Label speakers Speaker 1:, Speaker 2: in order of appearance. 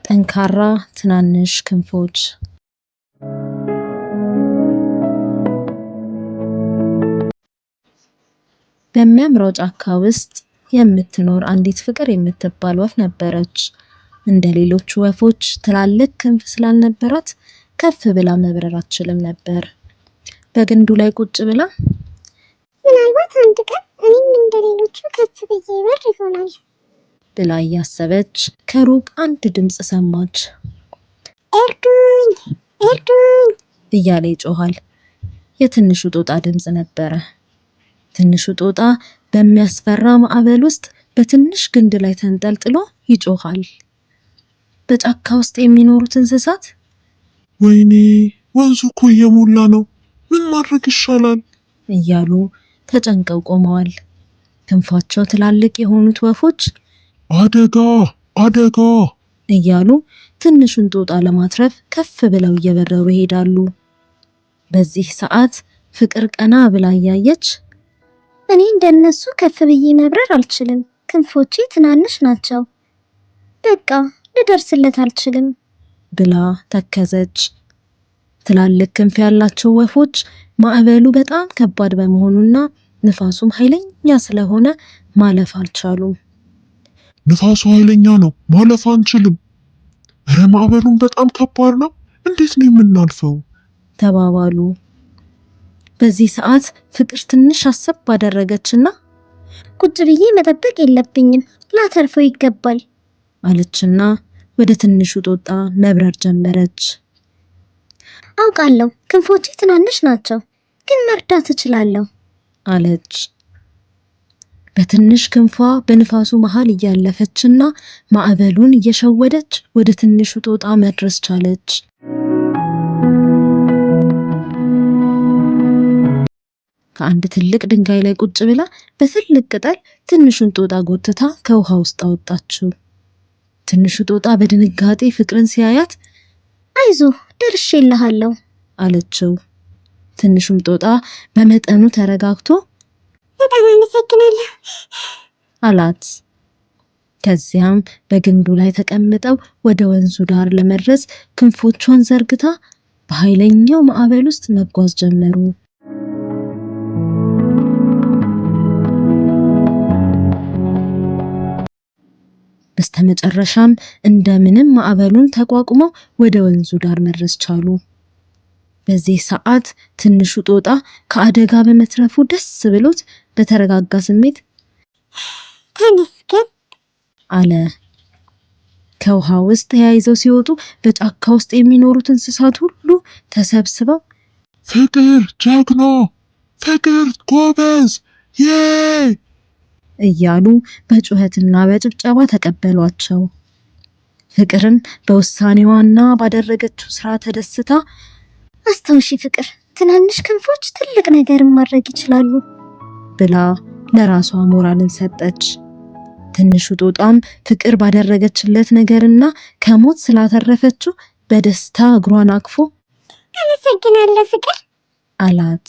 Speaker 1: ጠንካራ ትናንሽ ክንፎች። በሚያምረው ጫካ ውስጥ የምትኖር አንዲት ፍቅር የምትባል ወፍ ነበረች። እንደ ሌሎቹ ወፎች ትላልቅ ክንፍ ስላልነበራት ከፍ ብላ መብረር አትችልም ነበር። በግንዱ ላይ ቁጭ ብላ
Speaker 2: ምናልባት አንድ ቀን እኔም እንደ ሌሎቹ ከፍ ብዬ እበር ይሆናል
Speaker 1: ብላ እያሰበች ከሩቅ አንድ ድምፅ ሰማች።
Speaker 2: እርዱኝ! እርዱኝ!
Speaker 1: እያለ ይጮሃል። የትንሹ ጦጣ ድምፅ ነበረ። ትንሹ ጦጣ በሚያስፈራ ማዕበል ውስጥ በትንሽ ግንድ ላይ ተንጠልጥሎ ይጮሃል። በጫካ ውስጥ የሚኖሩት እንስሳት
Speaker 3: ወይኔ ወንዙ እኮ እየሞላ ነው፣ ምን ማድረግ ይሻላል?
Speaker 1: እያሉ ተጨንቀው ቆመዋል። ክንፋቸው ትላልቅ የሆኑት ወፎች
Speaker 3: አደጋ አደጋ
Speaker 1: እያሉ ትንሹን ጦጣ ለማትረፍ ከፍ ብለው እየበረሩ ይሄዳሉ። በዚህ ሰዓት ፍቅር ቀና ብላ እያየች
Speaker 2: እኔ እንደነሱ ከፍ ብዬ መብረር አልችልም። ክንፎቼ ትናንሽ ናቸው። በቃ ልደርስለት አልችልም
Speaker 1: ብላ ተከዘች። ትላልቅ ክንፍ ያላቸው ወፎች ማዕበሉ በጣም ከባድ በመሆኑና ንፋሱም ኃይለኛ ስለሆነ ማለፍ አልቻሉም።
Speaker 3: ንፋሱ ኃይለኛ ነው፣ ማለፍ አንችልም። እረ ማዕበሉም በጣም ከባድ ነው፣ እንዴት ነው የምናልፈው?
Speaker 1: ተባባሉ። በዚህ ሰዓት ፍቅር ትንሽ አሰብ አደረገችና
Speaker 2: ቁጭ ብዬ መጠበቅ የለብኝም፣ ላተርፈው ይገባል
Speaker 1: አለችና ወደ ትንሹ ጦጣ መብረር ጀመረች።
Speaker 2: አውቃለሁ ክንፎቼ ትናንሽ ናቸው፣ ግን መርዳት እችላለሁ
Speaker 1: አለች። በትንሽ ክንፏ በንፋሱ መሃል እያለፈችና ማዕበሉን እየሸወደች ወደ ትንሹ ጦጣ መድረስ ቻለች። ከአንድ ትልቅ ድንጋይ ላይ ቁጭ ብላ በትልቅ ቅጠል ትንሹን ጦጣ ጎትታ ከውሃ ውስጥ አወጣችው። ትንሹ ጦጣ በድንጋጤ ፍቅርን ሲያያት
Speaker 2: አይዞህ ደርሼልሃለሁ
Speaker 1: አለችው። ትንሹም ጦጣ በመጠኑ ተረጋግቶ
Speaker 2: በጣም አመሰግናለሁ
Speaker 1: አላት። ከዚያም በግንዱ ላይ ተቀምጠው ወደ ወንዙ ዳር ለመድረስ ክንፎቿን ዘርግታ በኃይለኛው ማዕበል ውስጥ መጓዝ ጀመሩ። በስተመጨረሻም እንደምንም ማዕበሉን ተቋቁመው ወደ ወንዙ ዳር መድረስ ቻሉ። በዚህ ሰዓት ትንሹ ጦጣ ከአደጋ በመትረፉ ደስ ብሎት በተረጋጋ ስሜት
Speaker 2: ተመስገን
Speaker 1: አለ። ከውሃ ውስጥ ተያይዘው ሲወጡ በጫካ ውስጥ የሚኖሩት እንስሳት ሁሉ ተሰብስበው
Speaker 3: ፍቅር ጀግና፣ ፍቅር ጎበዝ፣ ዬ
Speaker 1: እያሉ በጩኸትና በጭብጨባ ተቀበሏቸው። ፍቅርም በውሳኔዋና ባደረገችው ስራ ተደስታ
Speaker 2: አስታውሺ ፍቅር፣ ትናንሽ ክንፎች ትልቅ ነገርን ማድረግ ይችላሉ
Speaker 1: ብላ ለራሷ ሞራልን ሰጠች። ትንሹ ጦጣም ፍቅር ባደረገችለት ነገርና ከሞት ስላተረፈችው በደስታ እግሯን አቅፎ
Speaker 2: አመሰግናለሁ ፍቅር
Speaker 1: አላት።